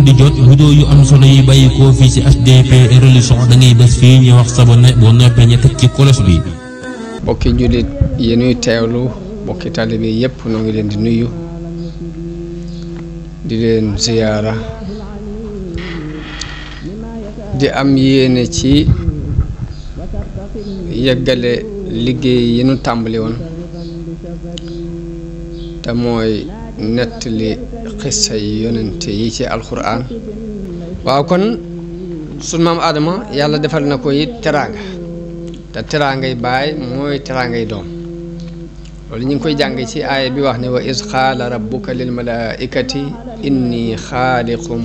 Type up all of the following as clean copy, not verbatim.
di jot vidéo yu am solo yi bàyyi ko fii ci HDP religion da ngay bés fii ñu wax sabone boo noppee ñu teg ci kolos bi. bokki jullit yi nuy teewlu bokki taalibe yépp noo ngi leen di nuyu di leen ziyaara di am yéene ci yeggale liggéey yi nu tàmbali woon te mooy nettali xissa yi yonente yi ci alxuraan. waaw kon sunu maam Adama yàlla defal na ko it teraanga te teraangay baay mooy teraangay doom loolu ñu ngi koy jàng ci aaya bi wax ne wa iz qaala rabbuka lil malaa'ikati inni xaaliqum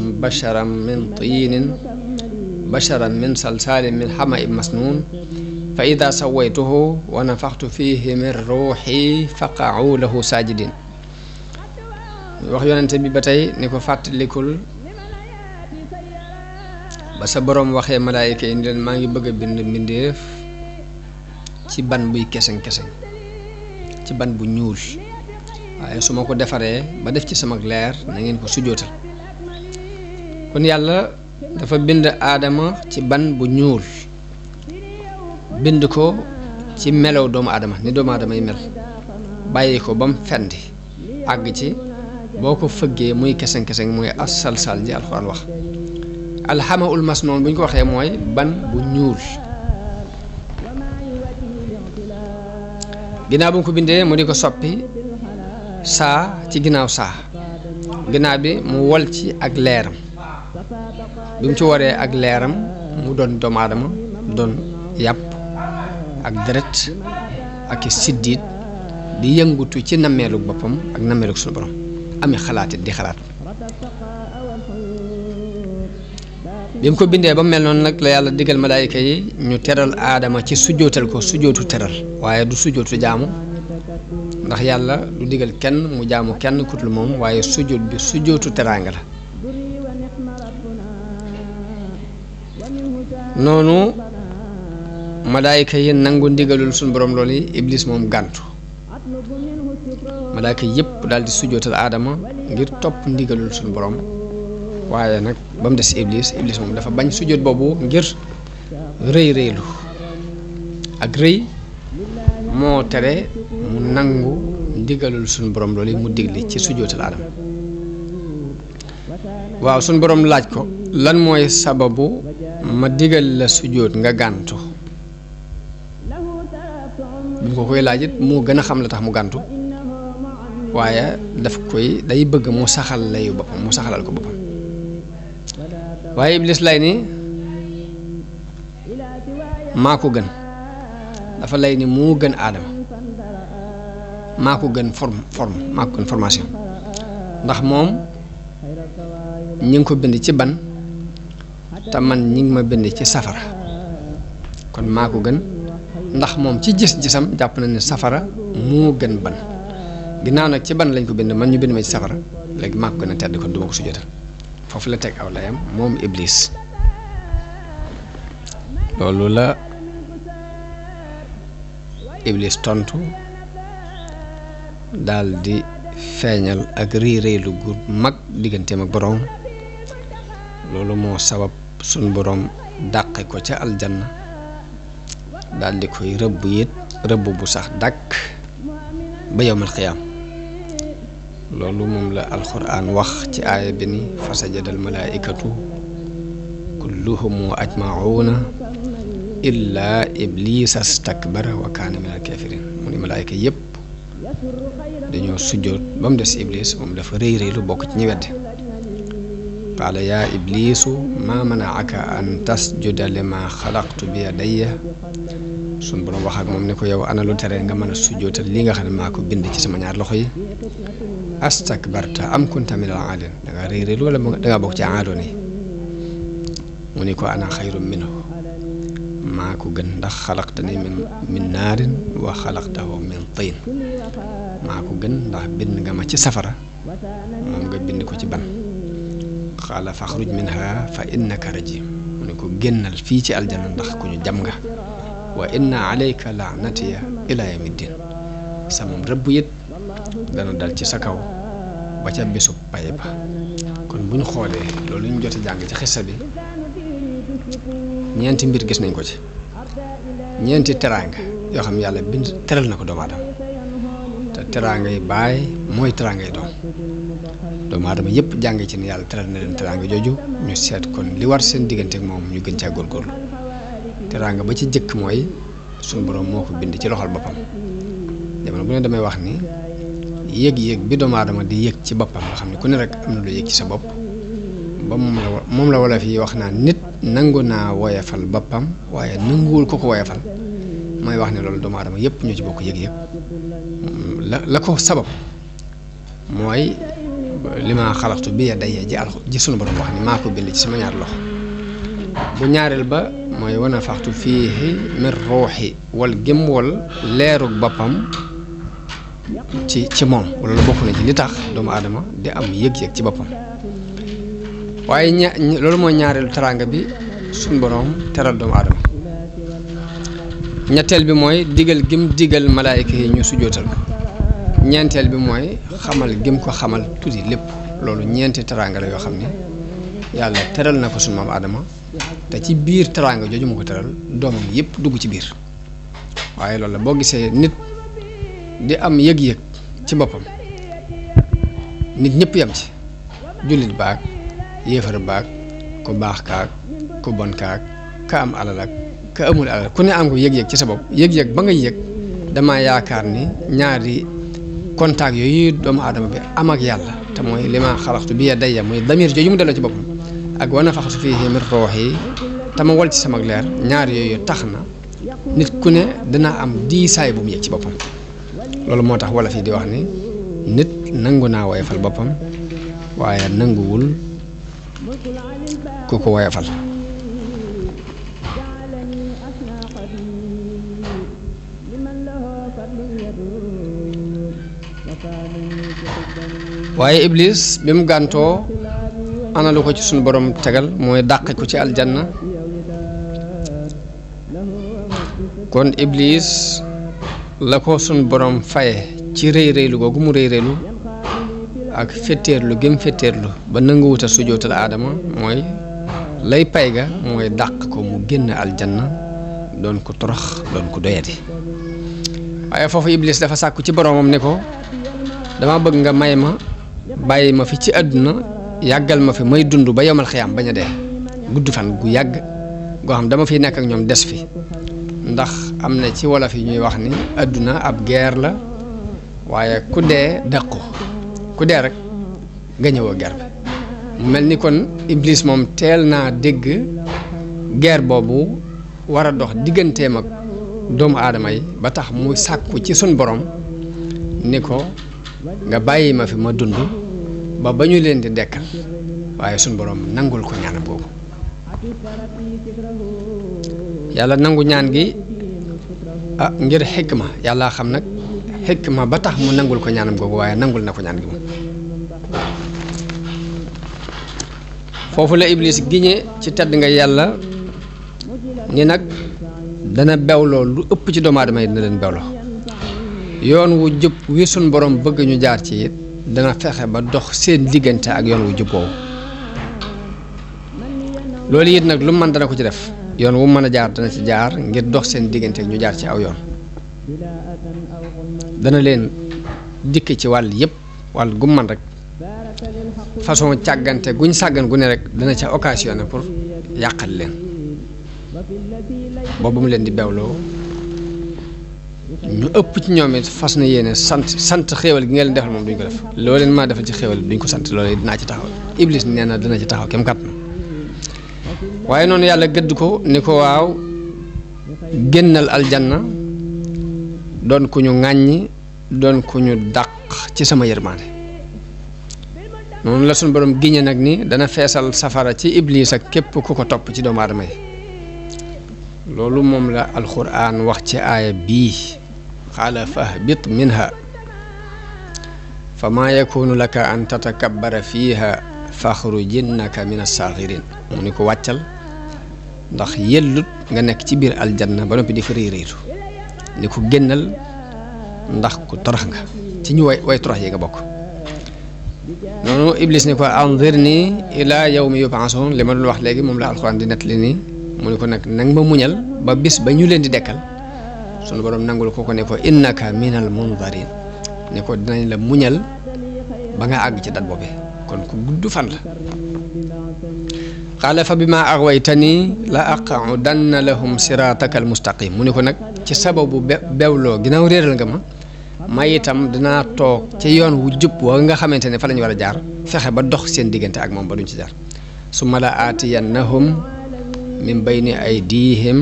basharan min salsaalin min hama'in masnuun fa ida sawaytuhu wa nafaxtu fihi min ruuxi faqa'u lahu saajidin. wax yonente bi ba tey ni ko fàttalikul ba sa boroom waxee malaayika yi ni leen maa ngi bëgg a bind mbindeef ci ban buy keseng-keseng ci ban bu ñuul waaye su ma ko defaree ba def ci sama leer na ngeen ko sujootal. kon yàlla dafa bind aadama ci ban bu ñuul bind ko ci melow doomu aadama ni doomu aadama yi mel bàyyi ko ba mu fendi àgg ci boo ko fëggee muy keseng-keseng mooy as-salsal ji alxuraan wax. alxamaul masnoon bu ñu ko waxee mooy ban bu ñuul. ginnaaw bu mu ko bindee mu di ko soppi saa ci ginnaaw saa ginnaaw bi mu wol ci ak leeram bi mu ci waree ak leeram mu doon doomu aadama doon yàpp ak deret ak siddiit di yëngutu ci nammeelu boppam ak nammeelu suñu borom ami xalaatit di xalaat. bi mu ko bindee ba mel noonu nag la yàlla digal malaayika yi ñu teral aadama ci sujootal ko sujootu teral waaye du sujootu jaamu ndax yàlla du digal kenn mu jaamu kenn kutul moom waaye sujoot bi sujootu teraanga la. noonu malaayika yi nangu ndigalul suñu borom loolu yi iblis moom gàntu malaayika yëpp daal di sujootal aadama ngir topp ndigalul suñu borom. waaye nag ba mu des iblis moom dafa bañ sujjóot boobu ngir rëylu ak rëy moo tere mu nangu ndigalul suñu borom loolu mu digli ci sujjóotal Aadama. waaw suñu borom laaj ko lan mooy sababu ma digal la sujjóot nga gàntu bi mu ko koy laaj it moo gën a xam la tax mu gàntu waaye daf koy day bëgg mu saxal layu boppam mu saxalal ko boppam. waaye iblis lay ni maa ko gën dafa lay ni moo gën aadama maa ko gën maa ko gën formation ndax moom ñi ngi ko bind ci ban te man ñi ngi ma bind ci safara kon maa ko gën ndax moom ci gis-gisam jàpp na ne safara moo gën ban ginnaaw nag ci ban lañ ko bind man ñu bind ma ci safara léegi maa ko gën a tedd kon duma ko sujjóotal. foofu la teg aw layam moom iblis loolu la iblis tontu daal di feeñal ak rëy-rëylu gu mag digganteem ak boroom loolu moo sabab suñ boroom dàqe ko ca aljanna daal di koy rëbb it rëbb bu sax dàkk ba yawmal qiyaam. loolu moom la alxuraan wax ci aaya bi ni fa sajadal malaaikatu kulluhum ajmauna illa iblisa stakbara wa kaana min al kafirin mu ni malaayika yépp dañoo sujjoot ba mu des iblis moom dafa rëy lu bokk ci ñi wedde. qaala yaa iblisu maa manaaka an tasjuda lima xalaqtu bi yadayya sun borom wax ak moom ni ko yow ana lu tere nga mën a sujjootal li nga xam ne maa ko bind ci sama ñaar loxo yi. astakbarta am kunta min al-aalin da nga rëy wala da nga bokk ci aadoon yi mu ni ko ana xayrun minhu maa ko gën ndax xalaqtani min naarin wa xalaqtahu min tiin maa ko gën ndax bind nga ma ci safara moom nga bind ko ci ban. qaala faxruj minha fa innaka rajim mu ni ko génnal fii ci aljanna ndax ku ñu jam nga wa inna alayka laanatiya ila yawmiddin sama rëbb it dana dal ci sa kaw ba ca bisub paye ba kon bu ñu xoolee loolu ñu jot a jàng ci xissa bi ñeenti mbir gis nañ ko ci ñeenti teraanga yoo xam ne yàlla bind teral na ko doomu aadama te teraanga yi baay mooy teraanga yi doomu aadama yëpp jànge ci ne yàlla teral na leen teraanga jooju ñu seet kon li war seen diggante ak moom ñu gën caa góorgóorlu teraanga ba ci jëkk mooy suñu borom moo ko bind ci loxol boppam jamono bu ne damay wax ni yëg-yëg bi doomu aadama di yëg ci boppam nga xam ne ku ne rek am na lu yëg ci sa bopp ba moom la wala fii wax naa nit nangu naa woyefal boppam waaye nanguwul ko woyefal mooy wax ne loolu doomu aadama yëpp ñoo ci bokk yëg-yëg la ko sabab mooy li ma xalaxtu bi ya day ji sunu borom wax ni maa ko bind ci sama ñaari loxo bu ñaareel ba mooy wana faxtu fiihi min ruuxi wal gëm wal leeru boppam ci moom loolu bokk na ci li tax doomu aadama di am yëg-yëg ci boppam waaye loolu mooy ñaareelu teraanga bi suñ borom teral doomu aadama ñetteel bi mooy digal gim digal malaayika yi ñu sujjóotal ko ñeenteel bi mooy xamal gim ko xamal tuuti lépp loolu ñeenti teraanga la yoo xam ne yàlla teral na ko suñu maam aadama te ci biir teraanga jooju mu ko teral doomam yëpp dugg ci biir waaye loolu la boo gisee nit di am yëg-yëg ci boppam nit ñëpp yam ci jullit baag yéefar baag ku baax kaag ku bon kaag ka am alal ak ka amul alal ku ne am ko yëg-yëg ci sa bopp yëg-yëg ba nga yëg dama yaakaar ni ñaari contact yooyu doomu aadama bi am ak yàlla te mooy li ma xalaxtu bi ya dayya mooy damir jooju mu delloo ci boppam ak wana faxtu fiihi min ruuhi te ma wal ci sama leer ñaar yooyu tax na nit ku ne dana am diisaay bu mu yëg ci boppam loolu moo tax wala fii di wax ni nit nangu naa woyefal boppam waaye nanguwul ku ko woyefal waaye iblis bi mu gàntoo ana lu ko ci suñu borom tegal mooy dàqe ko ci aljanna kon iblis la ko suñu borom faye ci rëy rëylu googu mu rëy rëylu ak fetteerlu gëm fetteerlu ba nanguwuta sujootal aadama mooy lay pay ga mooy dàq ko mu génn aljanna doon ko torox doon ko doyati waaye foofu iblis dafa sàkku ci boromam ne ko dama bëgg nga may ma bàyyi ma fi ci àdduna yàggal ma fi may dund ba yomal xiyaam bañ a dee gudd fan gu yàgg goo xam dama fiy nekk ak ñoom des fi ndax am na ci wolof yi ñuy wax ni àdduna ab guerre la waaye ku dee dàqu ku dee rek nga ñëwoo guerre bi mu mel ni kon iblis moom teel naa dégg guerre boobu war a dox digganteem ak doomu aadama yi ba tax muy sàkku ci sun borom ni ko nga bàyyi ma fi ma dund ba ñu leen di dekkal waaye sun borom nangul ko ñaanam googu yàlla nangu ñaan gi ngir xikma yàlla xam nag xikma ba tax mu nangul ko ñaanam googu waaye nangul na ko ñaan gi moom foofu la iblis giñe ci tedd nga yàlla ni nag dana bewloo lu ëpp ci doomu aadama yi dina leen bewloo yoon wu jub wi sun borom bëgg ñu jaar ci it dana fexe ba dox seen diggante ak yoon wu jub woowu loolu it nag lu mën dana ko ci def yoon wu mën a jaar dana ci jaar ngir dox seen diggante ak ñu jaar ci aw yoon dana leen dikk ci wàll yëpp wàll gu man rek façon càggante guñ sàggan gu ne rek dana ca occasionné pour yàqal leen boobu mu leen di bewloo ñu ëpp ci ñoom it fas na yéene sant xéewal gi nga leen defal moom duñ ko def loo leen maa defal ci xéewal duñ ko sant loolu dinaa ci taxaw iblis nee na dana ci taxaw kem kat na waaye noonu yàlla gëdd ko ni ko waaw génnal aljanna doon ku ñu ŋàññi doon ku ñu dàq ci sama yërmaande noonu la suñu borom giñe nag ni dana feesal safara ci iblis ak képp ku ko topp ci doomu aadama yi loolu moom la alxuraan wax ci aaya bii qaala fahbit minha fa maa yakunu laka an tatakabbara fiiha faxrujinnaka min as-saaxirin mu ni ko wàccal ndax yellut nga nekk ci biir aljanna ba noppi di fa réeréetu ni ko génnal ndax ku torox nga ci ñu way torox yi nga bokk noonu iblis ni ko anzirni ila yawmi yub'asun li ma doon wax léegi moom la alxuraan di nettali nii mu ne ko nag nang ma muñal ba bis ba ñu leen di dekkal sunu borom nangul ko ne ko innaka minal munzarin ne ko dinañ la muñal ba nga àgg ci dat boobee kon ku gudd fan la qaala fa bima aghwaytani la aqudanna lahum sirataka al mustaqim mu ne ko nag ci sababu bewloo ginnaaw réeral nga ma itam dinaa toog ci yoon wu jub wa nga xamante ne fa lañu war a jaar fexe ba dox seen diggante ak moom ba duñ ci jaar summa la aatiyannahum min bayni aydihim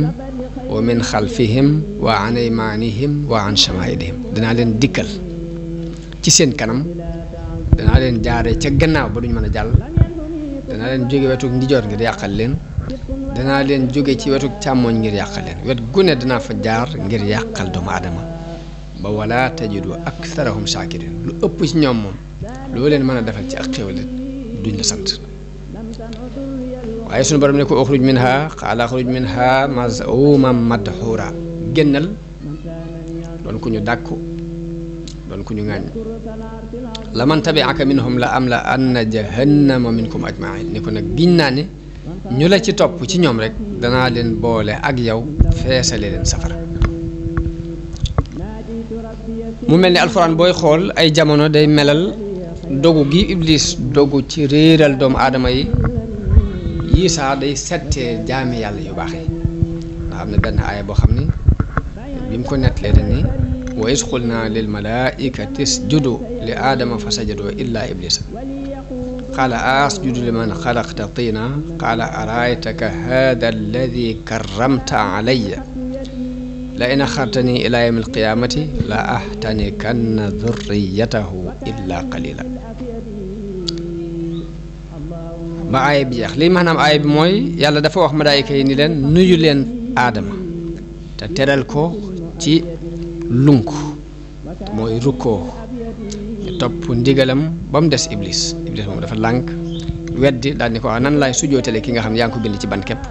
wa min xalfihim wa an aymanihim wa an shamailihim dinaa leen dikkal ci seen kanam danaa leen jaare ca gannaaw ba duñ mën a jàll danaa leen jóge wetuk ndijoor ngir yàqal leen danaa leen jóge ci wetuk càmmooñ ngir yàqal leen wet gu ne danaa fa jaar ngir yàqal doomu aadama ba wala tajidu aktharahum shakirin lu ëpp ci ñoom moom loo leen mën a defal ci ak xéwal duñ la sant waaye sunu borom ne ko uxruj minha qaala uxruj minha maz'uman madhura génnal doon ku ñu dàkku doon ku ñu ŋàññ la man tabi'aka minhum la am la anna jahannama minkum ajma'in ni ko nag giñ naa ne ñu la ci topp ci ñoom rek danaa leen boole ak yow feesale leen safara mu mel ni alxuraan booy xool ay jamono day melal dogu gi iblis dogu ci réeral doomu aadama yi yii saa day settee jaami yàlla yu baax yi nga xam ne benn aaya boo xam ni bi mu ko nettalee dañ ni wa iz qulna lil malaikati isjudu li aadama fa sajadu illa iblisa qaala asjudu liman xalaqta tina qaala araaytaka hada alladi karramta alayya la in axartani ila yawmi alqiyamati la ahtanikanna dhurriyatahu illa qalila ba aaya bi jeex lii maanaam aaya bi mooy yàlla dafa wax malaayika yi ni leen nuyu leen aadama te teral ko ci lunk mooy rukkoo ñu topp ndigalam ba mu des iblis moom dafa lànk weddi daal ni ko nan laay sujjootale ki nga xam ne yaa ngi ko bind ci ban képp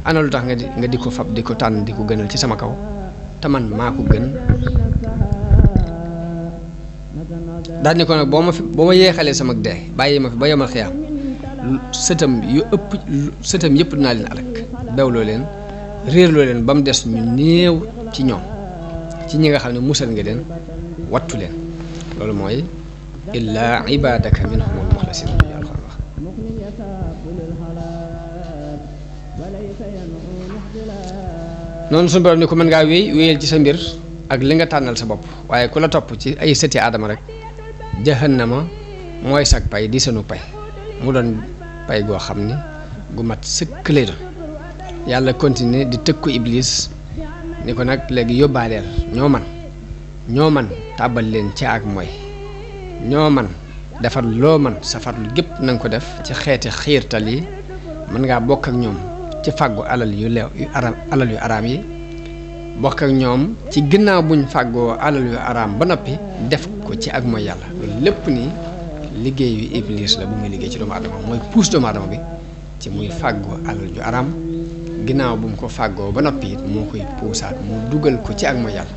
ana lu tax nga di ko fab di ko tànn di ko gënal ci sama kaw te man maa ko gën daal ni ko nag boo ma yeexalee sama dee bàyyi ma fi ba yomal xiyaam sëtam yëpp dinaa leen alak bewloo leen réerloo leen ba mu des ñu néew ci ñoom ci ñi nga xam ne musal nga leen wattu leen loolu mooy illaa ibadaka minhumul muxlasin noonu suñu borom ni ko mën ngaa wéyal ci sa mbir ak li nga tànnal sa bopp waaye ku la topp ci ay sëti aadama rek jahannama mooy sag pay di senu pay mu doon pay goo xam ni gu mat sëkk lay doon yàlla continuer di tëkku iblis ni ko nag léegi yóbbaaleel ñoo man tàbbal leen ci ak mooy ñoo man defar loo man safar lu gépp na nga ko def ci xeeti xiirtal yi mën ngaa bokk ak ñoom ci fàggu alal yu araam yi bokk ak ñoom ci ginnaaw buñ fàggoo alal yu araam ba noppi def ko ci ak mooy yàlla loolu lépp nii liggéeyu iblis la bu muy liggéey ci doomu adama mooy puus doomu adama bi ci muy fàggoo alal yu araam ginnaaw bu mu ko fàggoo ba noppi it moo koy puusaat mu dugal ko ci ak mooy yàlla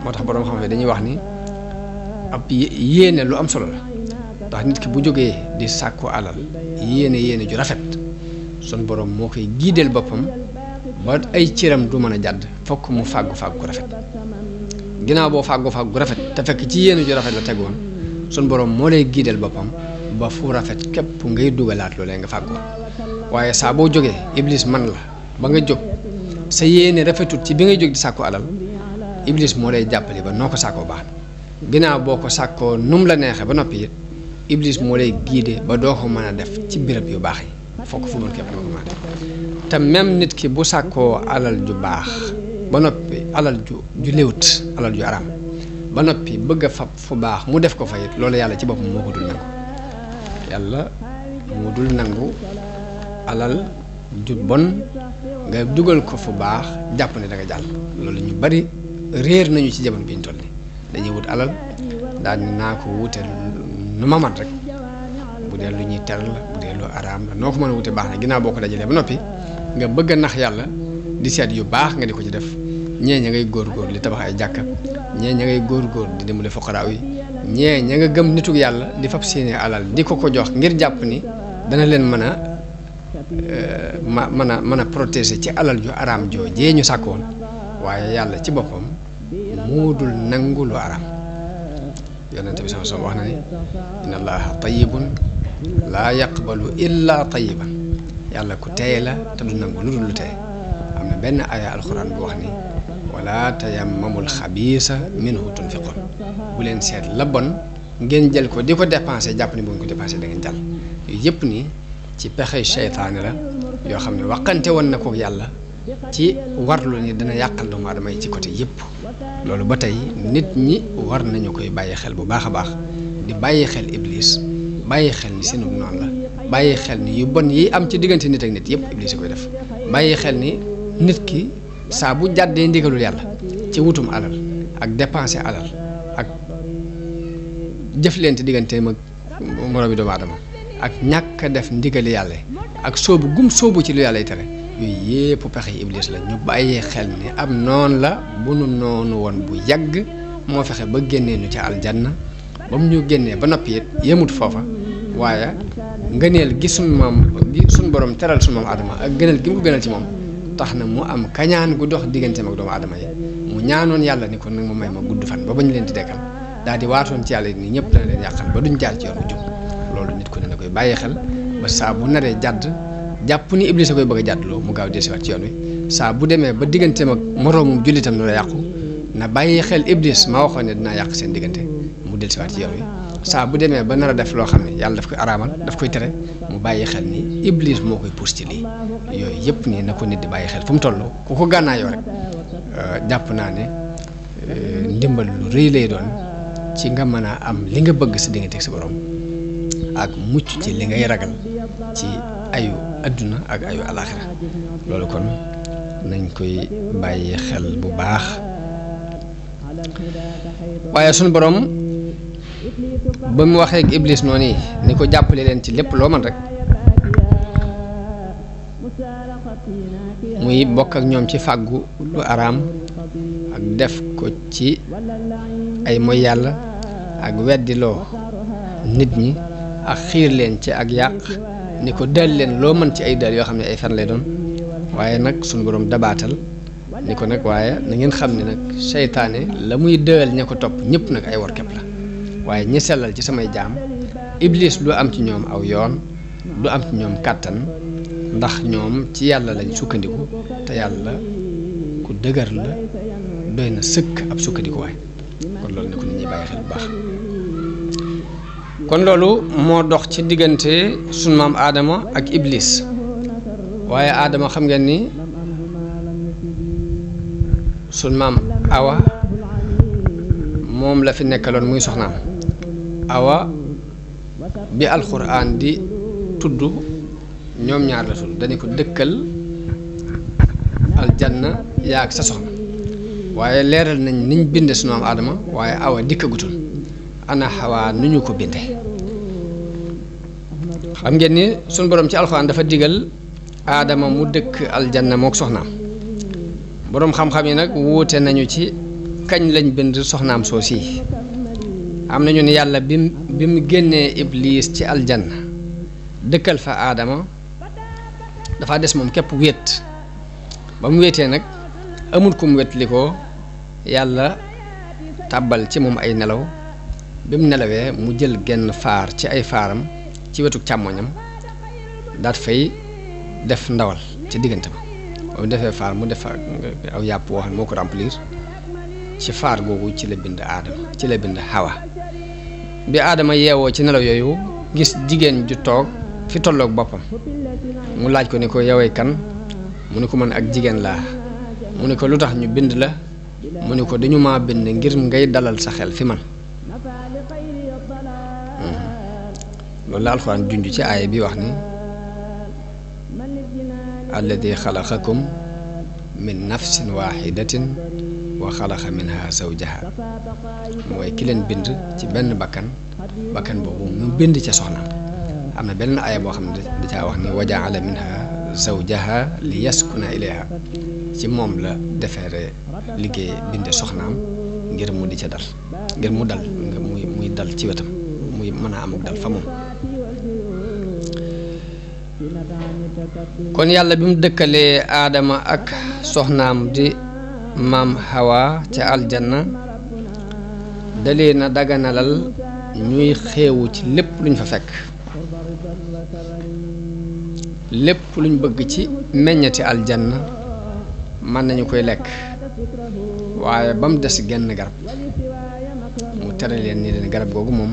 moo tax boroom xam ne dañuy wax ni ab yéene lu am solo la ndax nit ki bu jógee di sàkku alal yéene ju rafet sun borom moo koy giideel boppam ba ay cëram du mën a jàdd fokk mu fàggu gu rafet ginnaaw boo fàggu gu rafet te fekk ci yéene ju rafet la tegoon sun borom moo lay giideel boppam ba fu rafet képp ngay dugalaat loolee nga fàggoo waaye saa boo jógee iblis man la ba nga jóg sa yéene rafetut ci bi ngay jóg di sàkku alal iblis moo lay jàppale ba noo ko sàkkoo baax na ginnaaw boo ko sàkkoo num la neexee ba noppi it iblis moo lay giide ba doo ko mën a def ci béréb yu baax yi fokk fu bon képp nga ko mën a def te même nit ki bu sàkkoo alal ju baax ba noppi alal ju léwut alal ju araam ba noppi bëgg a fab fu baax mu def ko fa it loolu yàlla ci boppam moo ko dul nangu yàlla moo dul nangu alal ju bon nga dugal ko fu baax jàpp ne da nga jàll loolu ñu bari réer nañu ci jamono bi ñu toll nii dañuy wut alal daal ni naa ko wute nu ma man rek bu dee lu ñuy teral la bu dee lu araam la noo ko mën a wute baax na ginnaaw boo ko dajalee ba noppi nga bëgg a nax yàlla di seet yu baax nga di ko ci def ñee ña ngay góor-góor li tabax ay jàkka ñee ña ngay góor-góor di dimbale fuqaraaw yi ñee ña nga gëm nitug yàlla di fab seeni alal di ko jox ngir jàpp ni dana leen mën a protéger ci alal ju araam joojee ñu sàkkoon waaye yàlla ci boppam moo dul nangu lu araam. yonente bi sama wax na ni inna allaha tayyibun laa yaqbalu illa tayyiban yàlla ku teey la te du nangu lu dul lu teey. am na benn aya alxuraan bu wax ni wala tayammamul xabiisa minhu tunfiqun bu leen seet la bon ngeen jël ko di ko dépensé jàpp ni bu ngeen ko dépensé da ngeen jàll. yooyu yëpp nii ci pexe seytaane la yoo xam ne waxante woon na ko yàlla ci warlu ni dana yàqal doomu aadama yi ci côté yëpp. loolu ba tey nit ñi war nañu koy bàyyi xel bu baax a baax di bàyyi xel iblis bàyyi xel ni seenu noonu la bàyyi xel ni yu bon yi am ci diggante nit ak nit yëpp iblis a koy def. bàyyi xel ni nit ki saa bu jàddee ndigalul yàlla ci wutum alal ak dépenser alal ak jëflante digganteem ak moroomi doomu aadama ak ñàkk a def ndigali yàlla ak sóobu gum sóobu ci lu yàlla yi tere yooyu yëpp pexe iblis la. ñu bàyyee xel ni am noon la bu nu noonu woon bu yàgg moo fexe ba génnee nu ci aljanna ba mu ñu génnee ba noppi it yemut foofa waaye ngëneel gi suñ borom teral suñ moom aadama ak gënal gi mu ko gënal ci moom tax na mu am kañaan gu dox digganteem ak doomu aadama yi mu ñaanoon yàlla ni ko nag ma may ma gudd fan ba bañ leen di dekkal daal di waatoon ci yàlla ni ñëpp dana leen yàqal ba duñ jaar ci yoon bu jub. loolu nit ku ne na koy bàyyi xel ba saa bu naree jàdd jàpp ni iblis a koy bëgg a jàddloo mu gaaw desiwaat ci yoon wi saa bu demee ba digganteem ak moroomum jullitam na la yàqu na bàyyi xel iblis ma waxoon ne dinaa yàq seen diggante mu dellusiwaat ci yoon wi. saa bu demee ba nar a def loo xam ne yàlla daf koy araamal daf koy tere mu bàyyi xel ni iblis moo koy pousse ci lii. yooyu yëpp nii na ko nit di bàyyi xel fu mu toll ku ko gànnaayoo rek jàpp naa ne ndimbal lu rëy lay doon ci nga mën a am li nga bëgg sa diggante ak sa borom ak mucc ci li ngay ragal ci ayu adduna ak ayu alaxira. loolu kon nañ koy bàyyi xel bu baax. waaye sunu borom ba mu waxee ak iblis noonu yi ni ko jàppale leen ci lépp loo man rek muy bokk ak ñoom ci fàggu lu araam ak def ko ci ay moy yàlla ak weddiloo nit ñi ak xiir leen ci ak yàq ni ko dal leen loo mën ci ay dal yoo xam ne ay fen lay doon. waaye nag sunu borom dabaatal ni ko nag waaye na ngeen xam ne nag seytaane la muy dëal ña ko topp ñëpp nag ay war képp la waaye ñi sellal ci samay jaam iblis du am ci ñoom aw yoon du am ci ñoom kàttan ndax ñoom ci yàlla lañ sukkandiku te yàlla ku dëgër la doy na sëkk ab sukkandikuwaay. kon loolu ne ko nit ñi bàyyi xel bu baax. kon loolu moo dox ci diggante sunu maam Adama ak iblis waaye Adama xam ngeen ni sunu maam Awa moom la fi nekkaloon muy soxnaam. Awa bi alxuraan di tudd ñoom ñaar la tudd dañu ko dëkkal aljanna yaag sa soxna waaye leeral nañ niñ binde sunu maam Adama waaye Awa dikkagutul ana Xawaa nu ñu ko binde. xam ngeen ni sunu borom ci alxuraan dafa digal Adama mu dëkk aljanna mook soxnaam. boroom xam-xam yi nag wuute nañu ci kañ lañ bind soxnaam soosi. am nañu ne yàlla bi mu génnee iblis ci aljanna dëkkal fa Adama dafa des moom képp wéet ba mu wéetee nag amul ku mu wétli ko yàlla tàbbal ci moom ay nelaw bi mu nelawee mu jël genn faar ci ay faaram ci wetu càmmoñam daat fay def ndawal ci diggante ba mu defee faar mu def aw yàpp woo xam ne moo ko remplir ci faar googu ci la bind Adama ci la bind Hawa. bi Adama yeewoo ci nelaw yooyu gis jigéen ju toog fi tolloog boppam mu laaj ko ni ko yowee kan mu ni ko man ak jigéen laa mu ni ko lu tax ñu bind la mu ni ko dañu maa bind ngir ngay dalal sa xel fi man. loolu la alxuraan junj ci aaya bi wax ni alladi xalaqakum min nafsin waxidatin wa xalaqa minha zawjaha mooy ki leen bind ci benn bakkan boobu mu bind ca soxnaam. am na benn aaya boo xam ne da caa wax ni wa jaala minha zawjaha li yaskuna ilayha ci moom la defeere liggéey binde soxnaam ngir mu di ca dal ngir mu dal muy dal ci wetam muy mën a amuk dal fa moom. kon yàlla bi mu dëkkalee aadama ak soxnaam di maam Hawa ca aljanna dalee na daganalal ñuy xeewu ci lépp luñ fa fekk, lépp luñ bëgg ci meññati aljanna mën nañu koy lekk, waaye ba mu des genn garab mu tere leen ni leen garab googu moom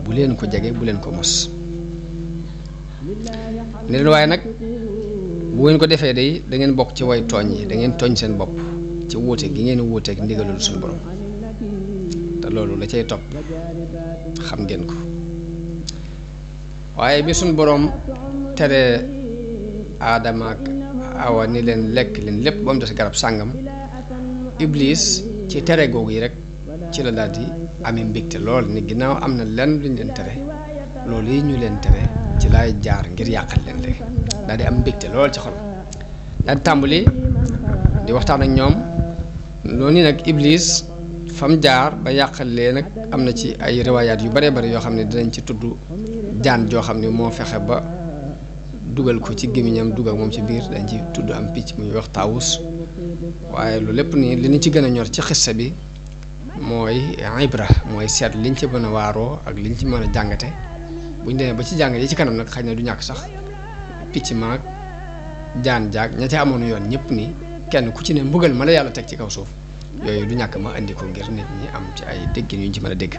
bu leen ko jege, bu leen ko mos. ne leen waaye nag bu ngeen ko defee day da ngeen bokk ci way tooñ yi, da ngeen tooñ seen bopp ci wuute gi ngeen wuuteeg ndigalul suñu borom, te loolu la cay topp xam ngeen ko. waaye bi suñu borom tere aadama ak awa ni leen lekk leen lépp ba mu des garab sàngam, iblis ci tere googu yi rek ci la daal di amee mbégte lool ni ginnaaw am na lenn luñ leen tere, loolu yi ñu leen tere ci laay jaar ngir yàqal leen léegi, daal di am mbégte lool ci xol, daal di tàmbali di waxtaan ak ñoom. noonu nag iblis fam jaar ba yàqal leen nag am na ci ay riwaayaat yu bare bari yoo xam ne dinañ ci tudd jaan joo xam ne moo fexe ba dugal ko ci gémmiñam dugal moom ci biir, dañ ci tudd am picc muy wax taawus. waaye lu lépp nii li ñu ci gën a ñor ci xissa bi mooy ibra, mooy seet liñ ci mën a waaroo ak liñ ci mën a jàngate. buñ demee ba ci jàng yi ci kanam nag xëy na du ñàkk sax picc maag jaan jaag ña ca amoon yoon ñëpp nii kenn ku ci ne mbugal ma la yàlla teg ci kaw suuf, yooyu du ñàkk ma indi ko ngir nit ñi am ci ay déggin yu ñu ci mën a dégg.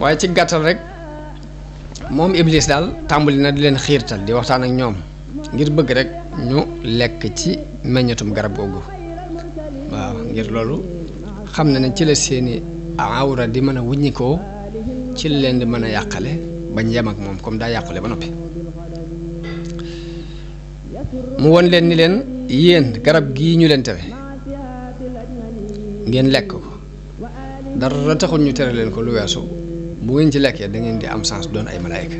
waaye ci gàttal rek moom iblis daal tàmbali na di leen xiirtal di waxtaan ak ñoom ngir bëgg rek ñu lekk ci meññatum garab googu. waaw ngir loolu xam na ne ci la seeni awra di mën a wuññikoo, ci la leen di mën a yàqale bañ yem ak moom comme daa yàqule ba noppi. mu won leen ni leen yéen garab gii ñu leen tere ngeen lekk ko, dara taxul ñu tere leen ko lu weesu bu ngeen ci lekkee da ngeen di am chance doon ay malaayka.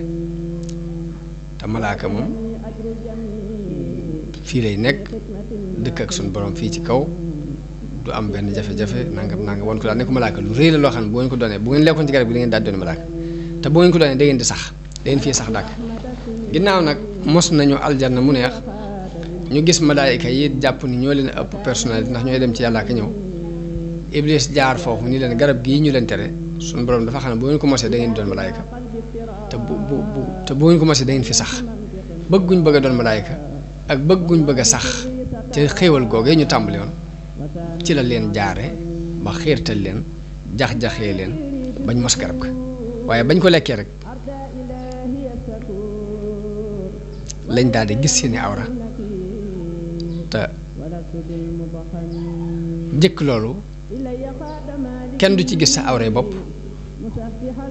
te malaaka moom fii lay nekk dëkk ak suñu borom fii ci kaw, du am benn jafe-jafe nangam nangam. won ko daal ne ko malaaka lu rëy la loo xam ne bu ngeen ko doonee, bu ngeen lekkoon ci garab gi da ngeen daal doon malaaka, te bu ngeen ko doonee da ngeen di sax, da ngeen fii sax dàkk. ginnaaw nag mos nañu aljanna mu neex, ñu gis malaayika yi jàpp ni ñoo leen ëpp personnalité ndax ñooy dem ci yàlla ak ñëw. iblis jaar foofu ni leen garab gii ñu leen tere suñu borom dafa xam ne bu ngeen ko mosee da ngeen doon malaayika, te bu ngeen ko mosee da ngeen fi sax. bëgguñ bëgg a doon malaayika ak bëgguñ bëgg a sax ca xéewal googee ñu tàmbali woon, ci la leen jaare ba xiirtal leen, jax-jaxee leen bañ mos garab ga. waaye bañ ko lekkee rek lañ daal di gis seeni awra, te njëkk loolu kenn du ci gis sa awray bopp,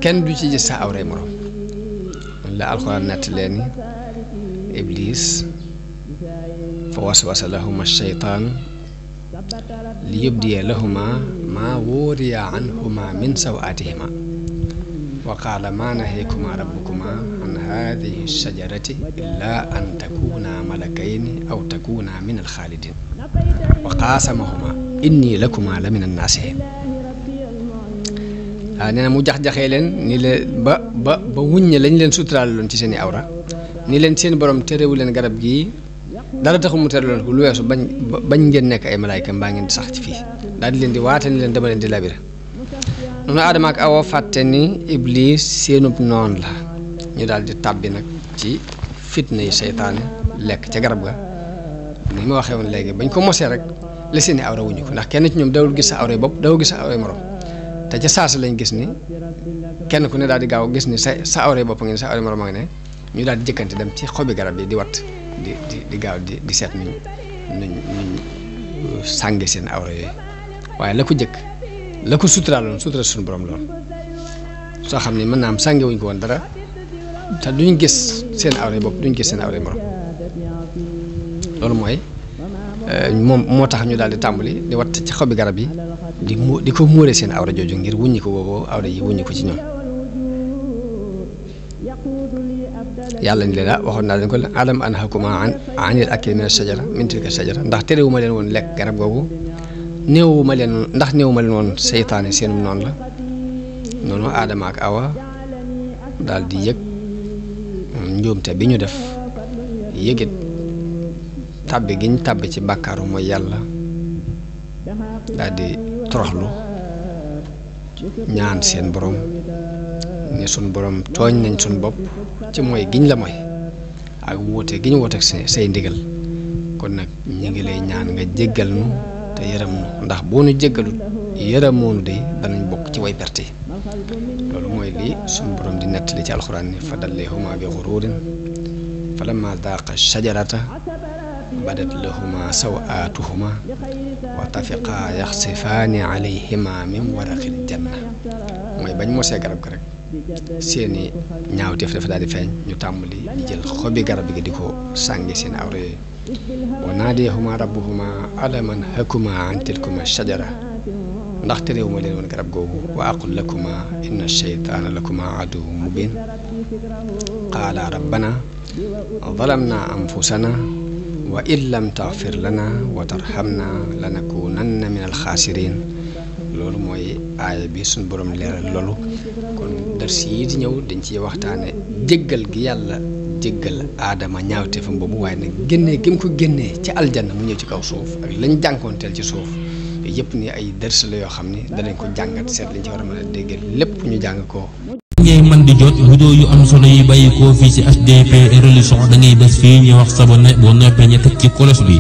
kenn du ci gis sa awray morom. la alxuraan nett leen ni iblis fa waswasa lahuma shaytaan li yubdiya lahuma maa wuriya anhuma min sawaatihima wa qaala maa nahaykuma rabbukuma an haadihi shajarati illaa an takuuna malakayni aw takuuna min alxaalidin wa qaasamahuma inni lakuma la min annaasihin. nee na mu jax-jaxee leen ni leen ba wuññe lañ leen suturaal loon ci seen i awra, ni leen seen borom terewu leen garab gii dara taxul mu tere loon ko lu weesu bañ ngeen nekk ay malaayka mbaa ngeen di sax ci fii, daal di leen di waate ni leen dama leen di labira. noonu Adama ak Awa fàtte ni iblis seenub noon la, ñu daal di tàbbi nag ci fitna yi seytaane lekk ca garab ga. ni ma waxee woon léegi bañ ko mosee rek la seeni awra wuñu ko, ndax kenn ci ñoom dawul gis sa awray bopp, dawul gis sa awray morom, te ca saasa lañ gis ni kenn ku ne daal di gaaw gis ni sa awray bopp nga ne sa awray morom nga ne, ñu daal di jëkkante dem ci xobi garab yi di wat di gaaw di seet nuñ sànge seen awra yooyu. waaye la ko jëkk la ko suturaaloon sutura suñu borom lool soo xam ne mën naa am sànge wuñ ko woon dara, te duñ gis seen awray bopp, duñ gis seen awray morom. loolu mooy moom moo tax ñu daal di tàmbali di wat ci xobi garab yi di ko muure seen awra jooju ngir wuññi ko boobu awra yi wuññi ko ci ñoom. yàlla ni leen waxoon naa leen ko alam anhakuma anil akli min ashajara min tilka shajara, ndax terewuma leen woon lekk garab googu, néewuma leen woon seytaane seenum noonu la, noonu Aadama ak Awa daal di yëg njuumte bi ñu def yëgit tàbbi giñ tàbbi ci bàkkaaru mooy yàlla daal di toroxlu ñaan seen borom ne sun borom tooñ nañ sun bopp ci mooy giñ la mooy ak woote giñ woote ak say ndigal kon nag ñi ngi lay ñaan nga jéggal nu te yërëm nu ndax boo nu jéggalut yërëmoonu de danañ bokk ci way perte loolu mooy lii sun borom di nettali ci alxuraan ni fa dalleehuma bi xuruurin fa lamma daaqa shajarata badat lahuma sawaatuhuma wa tafiqaa yaxsifaani alayhima min waraqil janna mooy bañ mosee garab ga rek seeni ñaawteef dafa daal di feeñ ñu tàmbali di jël xobi garab gi di ko sàngi seen awra yooyu wa naadeehuma rabbuhuma alaman hakuma an tilkuma shajara ndax terewuma leen woon garab googu wa aqul lakuma inna shaytaana lakuma aduwwun mubin qaala rabbana zalamna anfusana wa in lam taghfir lana wa tarhamna lanakunanna min alxaasirin loolu mooy aaya bi suñ borom leeral loolu kon dars yi di ñëw dañ ciy waxtaane jéggal gi yàlla jéggal aadama ñaawteefam boobu waaye nag génnee gi mu ko génnee ci aljanna mu ñëw ci kaw suuf ak lañ jànkoonteel ci suuf yëpp ni ay dars la yoo xam ni danañ ko jàngat seet liñ ci war a mën a déggal lépp ñu jàng ko ngay man di jot vidéo yu am solo yi bàyyi koo fii ci HDP Religion da ngay bés fii ñu wax sabonné boo noppee ñu teg ci cloche bi